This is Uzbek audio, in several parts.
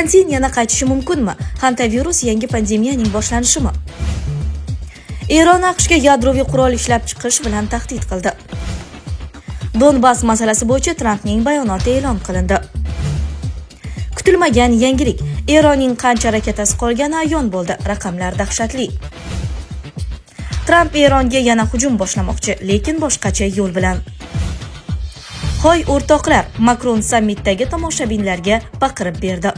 Karantin yana qaytishi mumkinmi? Hantavirus yangi pandemiyaning boshlanishimi? Eron AQShga yadroviy qurol ishlab chiqish bilan tahdid qildi. Donbass masalasi bo'yicha Trampning bayonoti e'lon qilindi. Kutilmagan yangilik: Eronning qancha raketasi qolgani ayon bo'ldi. Raqamlar dahshatli. Tramp Eronga yana hujum boshlamoqchi, lekin boshqacha yo'l bilan. Hoy o'rtoqlar, Makron sammitdagi tomoshabinlarga baqirib berdi.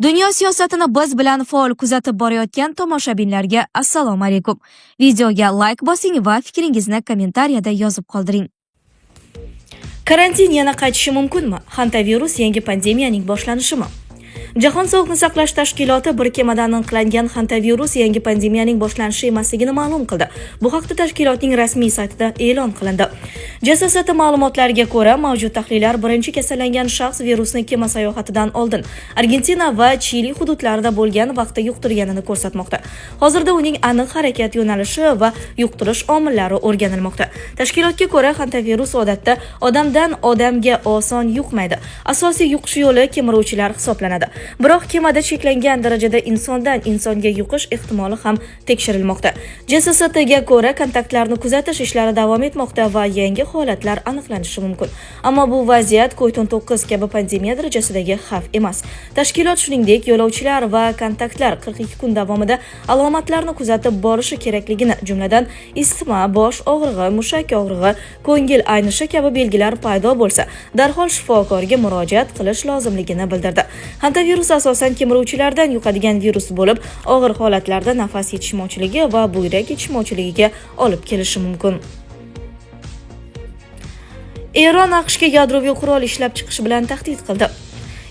Dunyo siyosatini biz bilan faol kuzatib borayotgan tomoshabinlarga assalomu alaykum. Videoga like bosing va fikringizni kommentariyada yozib qoldiring. Karantin yana qaytishi mumkinmi? Hantavirus yangi pandemiyaning boshlanishimi? Jahon sog'liqni saqlash tashkiloti bir kemadan aniqlangan hantavirus yangi pandemiyaning boshlanishi emasligini ma'lum qildi. Bu haqda tashkilotning rasmiy saytida e'lon qilindi. JSST ma'lumotlariga ko'ra, mavjud tahlillar birinchi kasallangan shaxs virusni kema sayohatidan oldin Argentina va Chili hududlarida bo'lgan vaqtda yuqtirganini ko'rsatmoqda. Hozirda uning aniq harakat yo'nalishi va yuqtirish omillari o'rganilmoqda. Tashkilotga ko'ra, hantavirus odatda odamdan odamga oson yuqmaydi. Asosiy yuqish yo'li kemiruvchilar hisoblanadi. Biroq kemada cheklangan darajada insondan insonga yuqish ehtimoli ham tekshirilmoqda. JSSTga ko'ra, kontaktlarni kuzatish ishlari davom etmoqda va yangi holatlar aniqlanishi mumkin. Ammo bu vaziyat COVID-19 kabi pandemiya darajasidagi xavf emas. Tashkilot, shuningdek, yo'lovchilar va kontaktlar 42 kun davomida alomatlarni kuzatib borishi kerakligini, jumladan, isitma, bosh og'rig'i, mushak og'rig'i, ko'ngil aynishi kabi belgilar paydo bo'lsa, darhol shifokorga murojaat qilish lozimligini bildirdi. Hantavirus asosan kemiruvchilardan yuqadigan virus bo'lib, og'ir holatlarda nafas yetishmovchiligi va buyrak yetishmovchiligiga olib kelishi mumkin. Eron AQShga yadroviy qurol ishlab chiqish bilan tahdid qildi.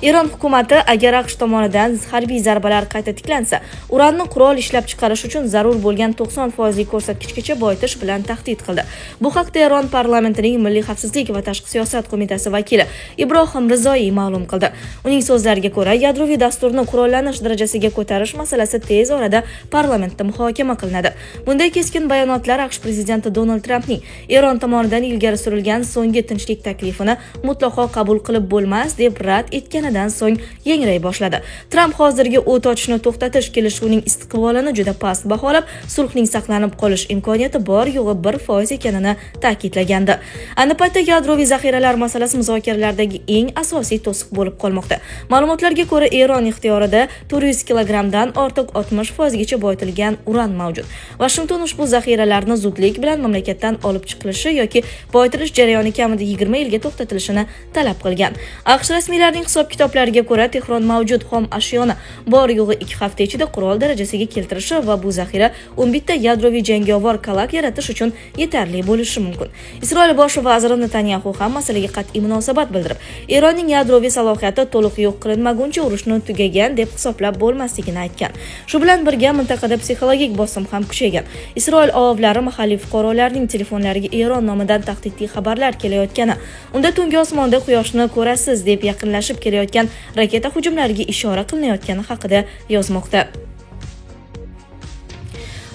Eron hukumati agar AQSh tomonidan harbiy zarbalar qayta tiklansa, uranni qurol ishlab chiqarish uchun zarur bo'lgan 90 foizli ko'rsatkichgacha boyitish bilan tahdid qildi. Bu haqda Eron parlamentining Milliy xavfsizlik va tashqi siyosat qo'mitasi vakili Ibrohim Rizoiy ma'lum qildi. Uning so'zlariga ko'ra, yadroviy dasturni qurollanish darajasiga ko'tarish masalasi tez orada parlamentda muhokama qilinadi. Bunday keskin bayonotlar AQSh prezidenti Donald Trampning Eron tomonidan ilgari surilgan so'nggi tinchlik taklifini mutlaqo qabul qilib bo'lmas deb rad etganidan so'ng yangray boshladi. Tramp hozirgi o't ochishni to'xtatish kelishuvining istiqbolini juda past baholab, sulhning saqlanib qolish imkoniyati bor yo'g'i 1% ekanini ta'kidlagandi. Ayni paytda yadroviy zaxiralar masalasi muzokaralardagi eng asosiy to'siq bo'lib qolmoqda. Ma'lumotlarga ko'ra, Eron ixtiyorida 400 kilogrammdan ortiq 60 foizgacha boyitilgan uran mavjud. Vashington ushbu zaxiralarni zudlik bilan mamlakatdan olib chiqilishi yoki boyitilish jarayoni kamida 20 yilga to'xtatilishini talab qilgan. AQSh rasmiylarining hisob-kitoblariga ko'ra, Tehron mavjud xom ashyoni bor yo'g'i 2 hafta ichida qurol darajasiga keltirishi va bu zaxira 11 ta yadroviy jangovar kalak yaratish uchun yetarli bo'lishi mumkin. Isroil bosh vaziri Netanyaxu ham masalaga qat'iy munosabat bildirib, Eronning yadroviy salohiyati to'liq yo'q qilinmaguncha urushni tugagan deb hisoblab bo'lmasligini aytgan. Shu bilan birga mintaqada psixologik bosim ham kuchaygan. Isroil OAVlari mahalliy fuqarolarning telefonlariga Eron nomidan tahdidli xabarlar kelayotgani, unda tungi osmonda quyoshni ko'rasiz deb yaqinlashib kelayotgan raketa hujumlariga ishora qilinayotgani haqida yozmoqda.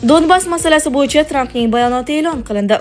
Donbass masalasi bo'yicha Trampning bayonoti e'lon qilindi.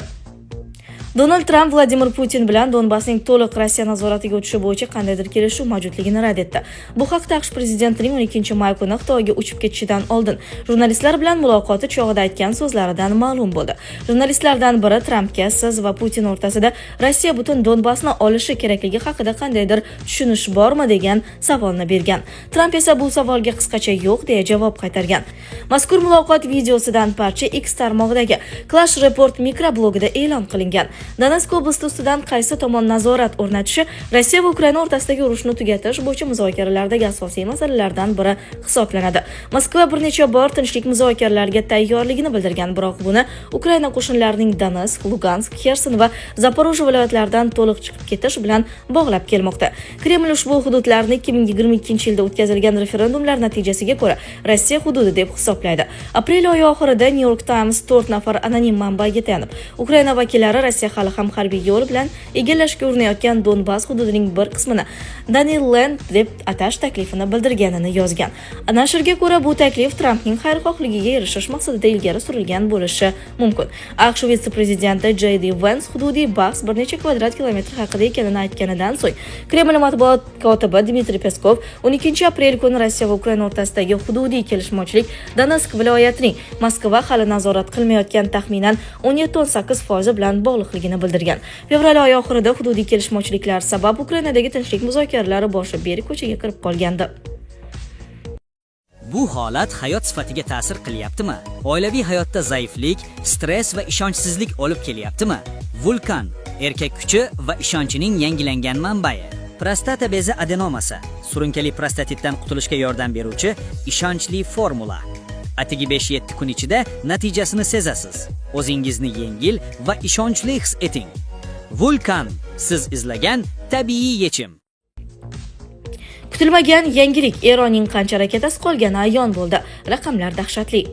Donald Tramp Vladimir Putin bilan Donbassning to'liq Rossiya nazoratiga o'tishi bo'yicha qandaydir kelishuv mavjudligini rad etdi. Bu haqda AQSh prezidentining 12 may kuni Xitoyga uchib ketishidan oldin jurnalistlar bilan muloqoti chog'ida aytgan so'zlaridan ma'lum bo'ldi. Jurnalistlardan biri Trampga siz va Putin o'rtasida Rossiya butun Donbassni olishi kerakligi haqida qandaydir tushunish bormi degan savolni bergan. Tramp esa bu savolga qisqacha yo'q deya javob qaytargan. Mazkur muloqot videosidan parcha X tarmog'idagi Clash Report mikroblogida e'lon qilingan. Donetsk oblasti ustidan qaysi tomon nazorat o'rnatishi Rossiya va Ukraina o'rtasidagi urushni tugatish bo'yicha muzokaralardagi asosiy masalalardan biri hisoblanadi. Moskva bir necha bor tinchlik muzokaralariga tayyorligini bildirgan, biroq buni Ukraina qo'shinlarining Donetsk, Lugansk, Xerson va Zaporojye viloyatlaridan to'liq chiqib ketish bilan bog'lab kelmoqda. Kreml ushbu hududlarni 2022 yilda o'tkazilgan referendumlar natijasiga ko'ra Rossiya hududi deb hisoblaydi. Aprel oyi oxirida New York Times 4 nafar anonim manbaga tayanib, Ukraina vakillari Rossiyaning Rossiya hali ham harbiy yo'l bilan egallashga urinayotgan Donbass hududining bir qismini Donetland deb atash taklifini bildirganini yozgan. Nashrga ko'ra, bu taklif Trampning xayrixohligiga erishish maqsadida ilgari surilgan bo'lishi mumkin. AQSh vitse-prezidenti J.D. Vance hududiy bahs bir necha kvadrat kilometr haqida ekanini aytganidan so'ng, Kreml matbuot kotibi Dmitriy Peskov 12 aprel kuni Rossiya va Ukraina o'rtasidagi hududiy kelishmovchilik Donetsk viloyatining Moskva hali nazorat qilmayotgan taxminan 17,8 foizi bilan bog'liqligini bildirgan. Fevral oyi oxirida hududiy kelishmovchiliklar sabab Ukrainadagi tinchlik muzokaralari boshi berk ko'chaga kirib qolgandi. Bu holat hayot sifatiga ta'sir qilyaptimi? Oilaviy hayotda zaiflik, stress va ishonchsizlik olib kelyaptimi? Vulkan erkak kuchi va ishonchining yangilangan manbai. Prostata bezi adenomasi, surunkali prostatitdan qutulishga yordam beruvchi ishonchli formula. Atigi 5-7 kun ichida natijasini sezasiz. O'zingizni yengil va ishonchli his eting. Vulkan siz izlagan tabiiy yechim. Kutilmagan yangilik: Eronning qancha raketasi qolgani ayon bo'ldi. Raqamlar dahshatli.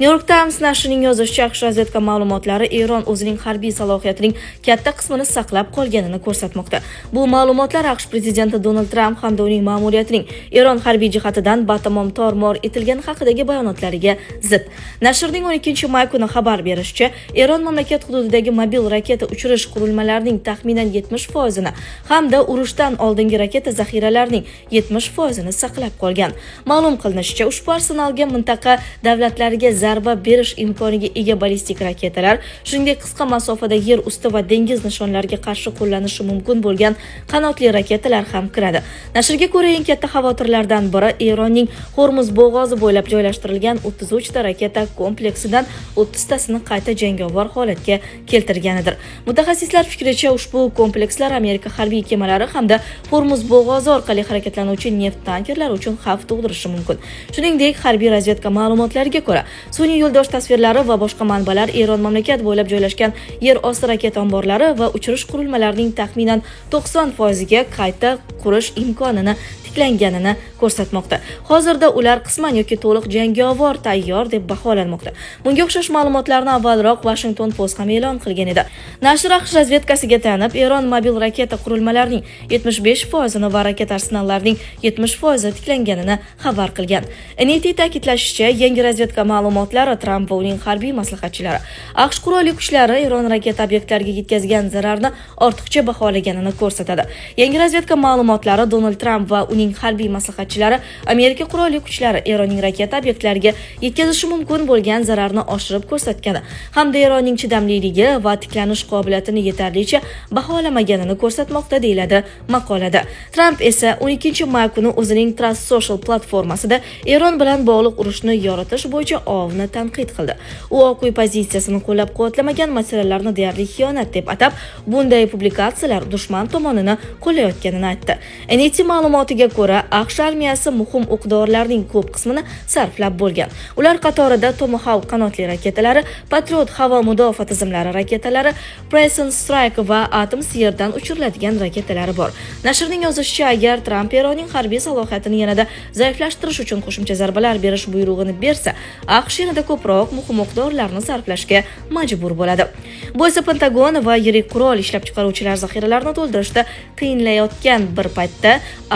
New York Times nashrining yozishicha, AQSh razvedka ma'lumotlari Eron o'zining harbiy salohiyatining katta qismini saqlab qolganini ko'rsatmoqda. Bu ma'lumotlar AQSh prezidenti Donald Tramp hamda uning ma'muriyatining Eron harbiy jihatidan batamom tor-mor etilgani haqidagi bayonotlariga zid. Nashrning 12 may kuni xabar berishicha, Eron mamlakat hududidagi mobil raketa uchirish qurilmalarining taxminan 70 foizini hamda urushdan oldingi raketa zaxiralarining 70 foizini saqlab qolgan. Ma'lum qilinishicha, ushbu arsenalga mintaqa davlatlariga zarba berish imkoniga ega ballistik raketalar, shuningdek, qisqa masofada yer usti va dengiz nishonlariga qarshi qo'llanishi mumkin bo'lgan qanotli raketalar ham kiradi. Nashrga ko'ra, eng katta xavotirlardan biri Eronning Hormuz bo'g'ozi bo'ylab joylashtirilgan 33 ta raketa kompleksidan 30 tasini qayta jangovar holatga keltirganidir. Mutaxassislar fikricha, ushbu komplekslar Amerika harbiy kemalari hamda Hormuz bo'g'ozi orqali harakatlanuvchi neft tankerlari uchun xavf tug'dirishi mumkin. Shuningdek, harbiy razvedka ma'lumotlariga ko'ra, sun'iy yo'ldosh tasvirlari va boshqa manbalar Eron mamlakat bo'ylab joylashgan yer osti raketa omborlari va uchirish qurilmalarining taxminan 90 foiziga qayta qurish imkonini tiklanganini ko'rsatmoqda. Hozirda ular qisman yoki to'liq jangovar tayyor deb baholanmoqda. Bunga o'xshash ma'lumotlarni avvalroq Washington Post ham e'lon qilgan edi. Nashr AQSh razvedkasiga tayanib, Eron mobil raketa qurilmalarining 75 foizini va raketa arsenallarining 70 foizi tiklanganini xabar qilgan. NET ta'kidlashicha, yangi razvedka ma'lumotlari Tramp va uning harbiy maslahatchilari AQSh qurolli kuchlari Eron raketa obyektlariga yetkazgan zararni ortiqcha baholaganini ko'rsatadi. Yangi razvedka ma'lumotlari Donald Tramp va uning harbiy maslahatchilari Amerika qurolli kuchlari Eronning raketa obyektlariga yetkazishi mumkin bo'lgan zararni oshirib ko'rsatgani hamda Eronning chidamliligi va tiklanish qobiliyatini yetarlicha baholamaganini ko'rsatmoqda, deyiladi maqolada. Tramp esa 12 may kuni o'zining Truth Social platformasida Eron bilan bog'liq urushni yoritish bo'yicha OAVni tanqid qildi. U Oq uy pozitsiyasini qo'llab-quvvatlamagan materiallarni deyarli xiyonat deb atab, bunday publikatsiyalar dushman tomonini qo'llayotganini aytdi. NET ma'lumotiga ko'ra, AQSh armiyasi muhim o'q-dorilarning ko'p qismini sarflab bo'lgan. Ular qatorida Tomahawk qanotli raketalari, Patriot havo mudofaa tizimlari raketalari, Precision Strike va ATACMS yerdan uchiriladigan raketalari bor. Nashrning yozishicha, agar Tramp Eronning harbiy salohiyatini yanada zaiflashtirish uchun qo'shimcha zarbalar berish buyrug'ini bersa, AQSh yanada ko'proq muhim o'q-dorilarni sarflashga majbur bo'ladi. Bu esa Pentagon va yirik qurol ishlab chiqaruvchilar zaxiralarini to'ldirishda qiyinlayotgan bir paytda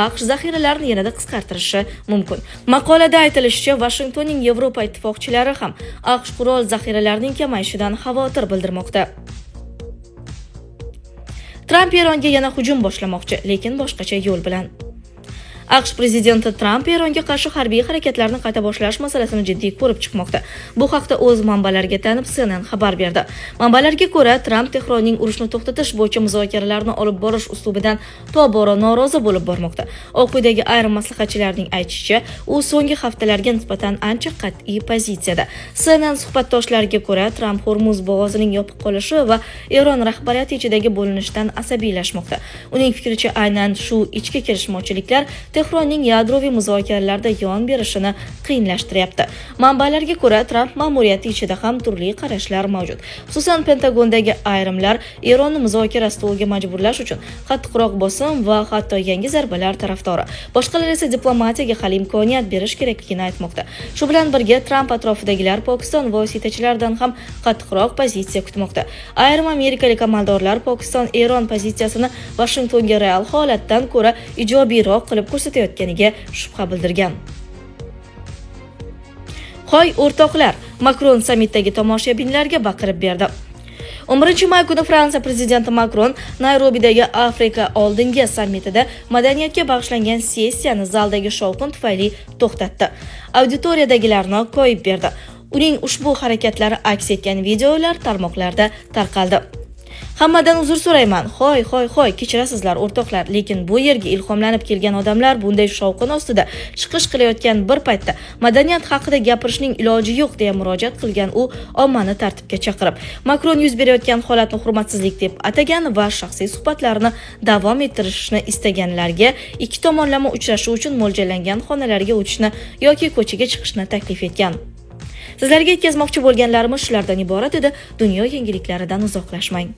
AQSh zaxiralarini yanada qisqartirishi mumkin. Maqolada aytilishicha, Vashingtonning Yevropa ittifoqchilari ham AQSh qurol zaxiralarining kamayishidan xavotir bildirmoqda. Tramp Eronga yana hujum boshlamoqchi, lekin boshqacha yo'l bilan. AQSh prezidenti Tramp Eronga qarshi harbiy harakatlarni qayta boshlash masalasini jiddiy ko'rib chiqmoqda. Bu haqda o'z manbalariga tayanib CNN xabar berdi. Manbalarga ko'ra, Tramp Tehronning urushni to'xtatish bo'yicha muzokaralarni olib borish uslubidan tobora norozi bo'lib bormoqda. Oq uydagi ayrim maslahatchilarning aytishicha, u so'nggi haftalarga nisbatan ancha qat'iy pozitsiyada. CNN suhbatdoshlariga ko'ra, Tramp Hormuz bo'g'ozining yopiq qolishi va Eron rahbariyati ichidagi bo'linishdan asabiylashmoqda. Uning fikricha, aynan shu ichki kelishmovchiliklar Tehronning yadroviy muzokaralarda yon berishini qiyinlashtiryapti. Manbalarga ko'ra, Tramp ma'muriyati ichida ham turli qarashlar mavjud. Xususan, Pentagondagi ayrimlar Eronni muzokara stoliga majburlash uchun qattiqroq bosim va hatto yangi zarbalar tarafdori. Boshqalar esa diplomatiyaga hali imkoniyat berish kerakligini aytmoqda. Shu bilan birga, Tramp atrofidagilar Pokiston vositachilaridan ham qattiqroq pozitsiya kutmoqda. Ayrim amerikalik amaldorlar Pokiston Eron pozitsiyasini Vashingtonga real holatdan ko'ra ijobiyroq qilib ko'rsatayotganiga shubha bildirgan. Hoy o'rtoqlar, Makron sammitdagi tomoshabinlarga baqirib berdi. 11 may kuni Fransiya prezidenti Makron Nayrobidagi Afrika oldingi sammitida madaniyatga bag'ishlangan sessiyani zaldagi shovqin tufayli to'xtatdi. Auditoriyadagilarni koyib berdi. Uning ushbu harakatlari aks etgan videolar tarmoqlarda tarqaldi. "Hammadan uzr so'rayman. Hoy, hoy, hoy, kechirasizlar, o'rtoqlar, lekin bu yerga ilhomlanib kelgan odamlar bunday shovqin ostida chiqish qilayotgan bir paytda madaniyat haqida gapirishning iloji yo'q", deya murojaat qilgan u ommani tartibga chaqirib. Makron yuz berayotgan holatni hurmatsizlik deb atagan va shaxsiy suhbatlarni davom ettirishni istaganlarga ikki tomonlama uchrashuv uchun mo'ljallangan xonalarga o'tishni yoki ko'chaga chiqishni taklif etgan. Sizlarga yetkazmoqchi bo'lganlarimiz shulardan iborat edi. Dunyo yangiliklaridan uzoqlashmang.